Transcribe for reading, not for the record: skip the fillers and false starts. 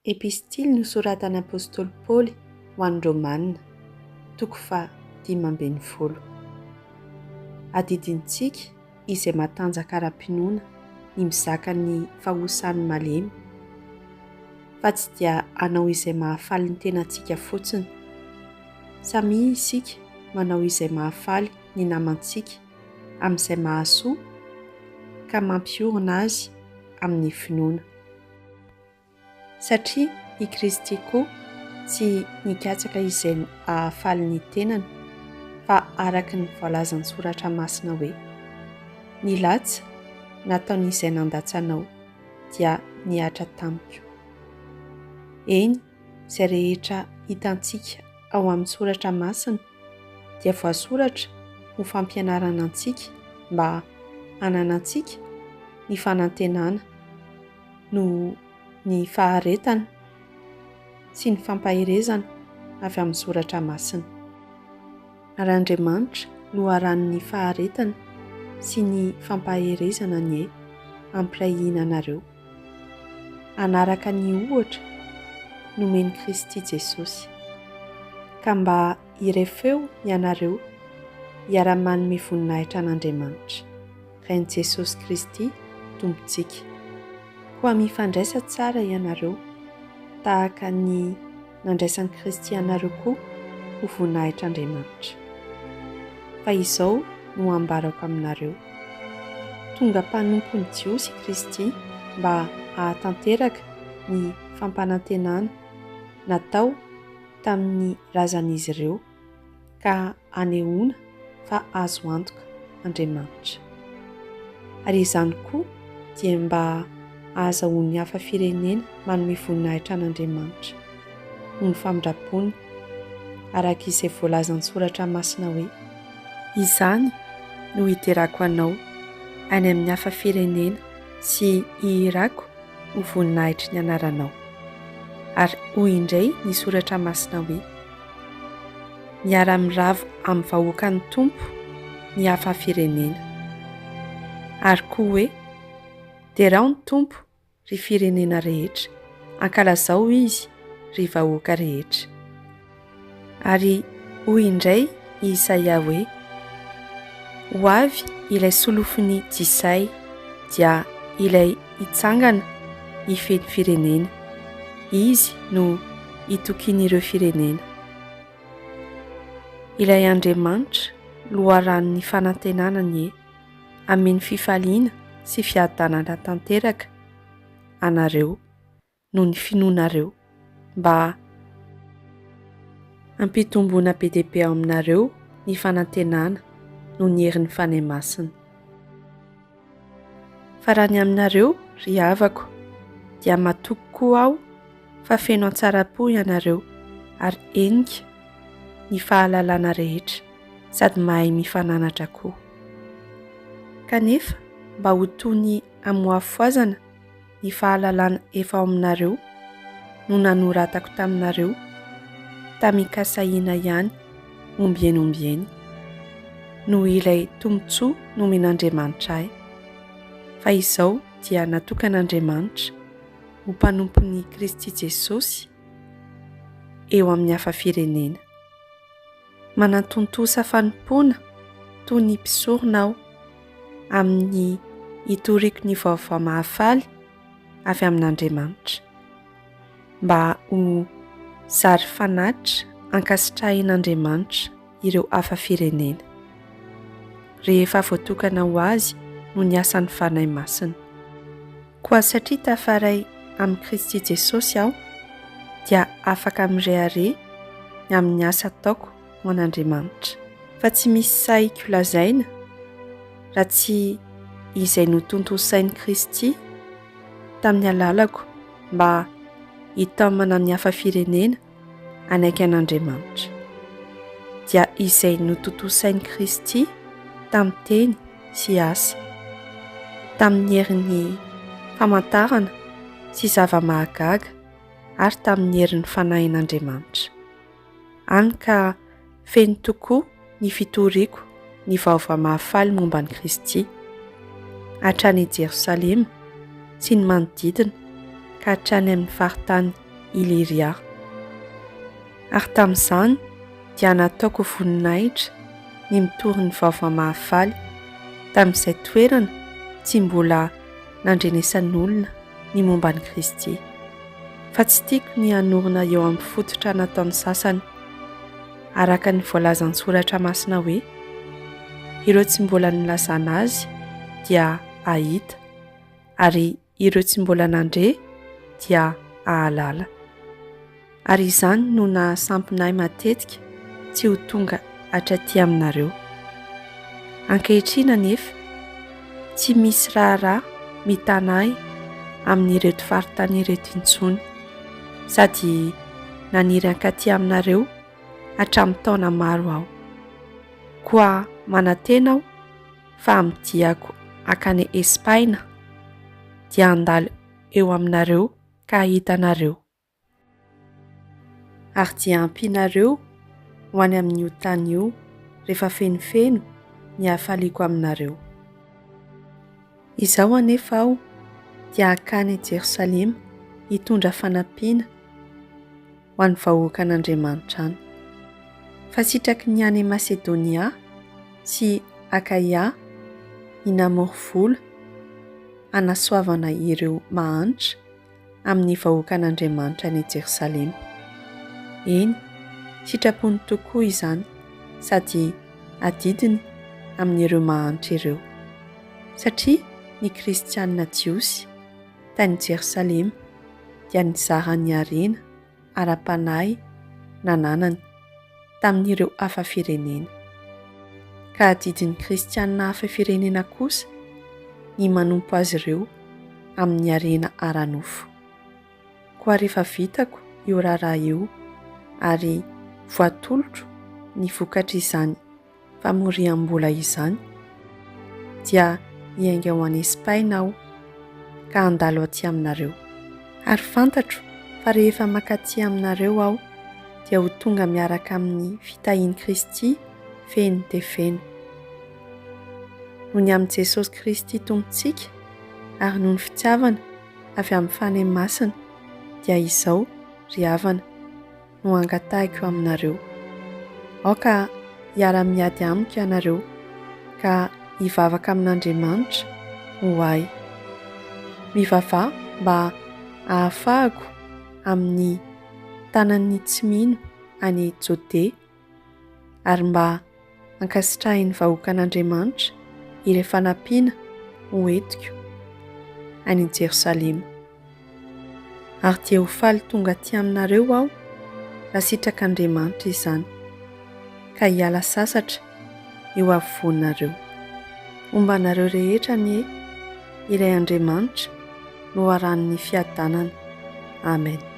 Epistily nosoratan'ny apostoly Paoly ho an'ny Romana, toko faha 15. Adidintsika izay matanjaka ara-pinoana ny mizaka ny fahosan'ny malemy, fa tsy dia hanao izay mahafaly ny tenantsika fotsiny. Samia isika manao izay mahafaly ny namantsika amin'izay mahasoa ka mampiorina azy amin'ny finoana. Satria i Kristy koa tsy nikatsaka izay hahafaly ny tenany, fa araka ny voalazan'ny Soratra Masina hoe, Ny latsa nataon'izay nandatsa anao dia nihatra tamiko. Eny, izay rehetra hitantsika ao amin'ny Soratra Masina dia voasoratra ho fampianarana antsika mba hananantsika ny fanantenana noho ny faharetana sy ny fampaherezana avy amin'ny soratra masina. Ary Andriamanitra loharanon'ny faharetana sy ny fampaherezana anie hampiray hina anareo hanaraka ny ohatra nomen'i Kristy Jesosy, ka mba hiray feo ianareo hiara-manome voninahitra an'Andriamanitra. Rain'i Jesosy Kristy Tompontsika. Koa mifandraisa tsara ianareo, tahaka ny nandraisan'i Kristy anareo koa ho voninahitr'Andriamanitra. Fa izao no ambarako aminareo, Tonga mpanompon'ny Jiosy i Kristy mba hahatanteraka ny fampanantenana natao tamin'ny razan'izy ireo, ka hanehoana fa azo antoka Andriamanitra. Ary izany koa dia mba hahazahoan'ny hafa firenena manome voninahitra an'Andriamanitra, noho ny famindram-pony, araka izay voalazan'ny Soratra Masina hoe, Izany no hiderako Anao any amin'ny hafa firenena sy hihirako ho voninahitry ny anaranao. Ary hoy indray ny Soratra Masina hoe, Miara-miravo amin'ny vahoakan'ny Tompo ny hafa firenena. Ary koa hoe, Derao ny Tompo, ry firenena rehetra, ankalazao Izy, ry vahoaka rehetra. Ary hoy indray i Isaia hoe, Ho avy ilay solofon'i Jisay, dia ilay hitsangana hifehy ny firenena. Izy no itokian'ireo firenena. Ilay Andriamanitra loharanon'ny fanantenana anie hameno fifaliana sy fiadanana tanteraka anareo noho ny finoanareo, mba hampitomboana be dia be ao aminareo ny fanantenana noho ny herin'ny Fanahy Masina. Fa raha ny aminareo, ry havako, dia matoky koa aho fa feno hatsaram-po ianareo ary henika ny fahalalana rehetra sady mahay mifananatra koa. Kanefa mba ho toy ny hamohafohazana ny fahalalana efa ao aminareo no nanoratako taminareo tamin-kasahiana ihany ombieny ombieny, noho ilay tombontsoa nomen'Andriamanitra ahy, fa izao dia natokan'Andriamanitra ho mpanompon'i Kristy Jesosy eo amin'ny hafa firenena. Manatontosa fanompoana toy ny mpisorona aho amin'ny hitoriako ny vaovao mahafaly avy amin'Andriamanitra, mba ho zary fanatitra ankasitrahin'Andriamanitra ireo hafa firenena, rehefa voatokana ho azy noho ny asan'ny Fanahy Masina. Koa satria tafaray amin'i Kristy Jesosy aho, dia afaka mirehareha ny amin'ny asa ataoko ho an'Andriamanitra. Fa tsy misy sahiko lazaina raha tsy izay notontosain'i Kristy tamin'ny alalako mba hitaomana ny hafa firenena hanaiky an'Andriamanitra, dia izay notontosain'i Kristy tamin'ny teny sy asa, tamin'ny herin'ny famantarana sy zava-mahagaga ary tamin'ny herin'ny Fanahin'Andriamanitra. Hany ka feno tokoa ny fitoriako ny vaovao mahafaly momba an'i Kristy, hatrany Jerosalema sy ny manodidina ka hatrany amin'ny faritany. Ilyria. Ary tamin'izany dia nataoko voninahitra ny mitory ny vaovao mahafaly tamin'izay toerana tsy mbola nandrenesan'olona ny momba an'i Kristy. Fa tsy tiako ny hanorina eo amin'ny fototra nataon'ny sasany, araka ny voalazan'ny Soratra Masina hoe, Ireo tsy mbola nilazana azy dia hahita, ary ireo tsy mbola nandre dia hahalala. Ary izany no nahasampina ahy matetika tsy ho tonga hatraty aminareo. Ankehitriny anefa, tsy misy raharaha mitana ahy amin'ireto faritany ireto intsony, sady naniry hankaty aminareo hatramin'ny taona maro aho. Koa manantena aho fa amin'ny diako hankany Espaina dia handalo eo aminareo ka hahita anareo. Ary dia hampianareo ho any amin'io tany io rehefa fenofeno ny hafaliako aminareo. Izao anefa aho dia hankany Jerosalema hitondra fanampiana ho an'ny vahoakan'Andriamanitra any. Fa sitraky ny any Masedonia sy Akaia ny namory vola hanasoavana ireo mahantra amin'ny vahoakan'Andriamanitra any Jerosalema. Eny, sitrapony tokoa izany sady adidiny amin'ireo mahantra ireo. Satria ny kristiana jiosy tany Jerosalema dia nizara ny harena ara-panahy nananany tamin'ireo hafa firenena. Ka adidin'ny kristiana hafa firenena kosa ny manompo azy ireo amin'ny harena ara-nofo. Koa rehefa vitako io raharaha io ary voatolotro ny vokatr'izany famoriam-bola izany, dia hiainga ho any Espaina aho ka handalo aty aminareo. Ary fantatro fa rehefa mankaty aminareo aho dia ho tonga miaraka amin'ny fitahian'i Kristy feno dia feno. Noho ny amin'i Jesosy Kristy Tompontsika ary noho ny fitiavana avy amin'ny Fanahy Masina dia izao, ry havana, no angatahiko aminareo. Aoka hiara-miady amiko ianareo ka hivavaka amin'Andriamanitra ho ahy. Mivavaha mba hahafahako amin'ny tanan'ny tsy mino any Jodea ary mba Ankasitrahin'ny vahoakan'Andriamanitra ilay fanampiana ho entiko any Jerosalema. Ary dia ho faly tonga aty aminareo aho raha sitrak'Andriamanitra izany, ka hiala sasatra eo afovoanareo. Homba anareo rehetra anie ilay Andriamanitra loharanon'ny fiadanana. Amen.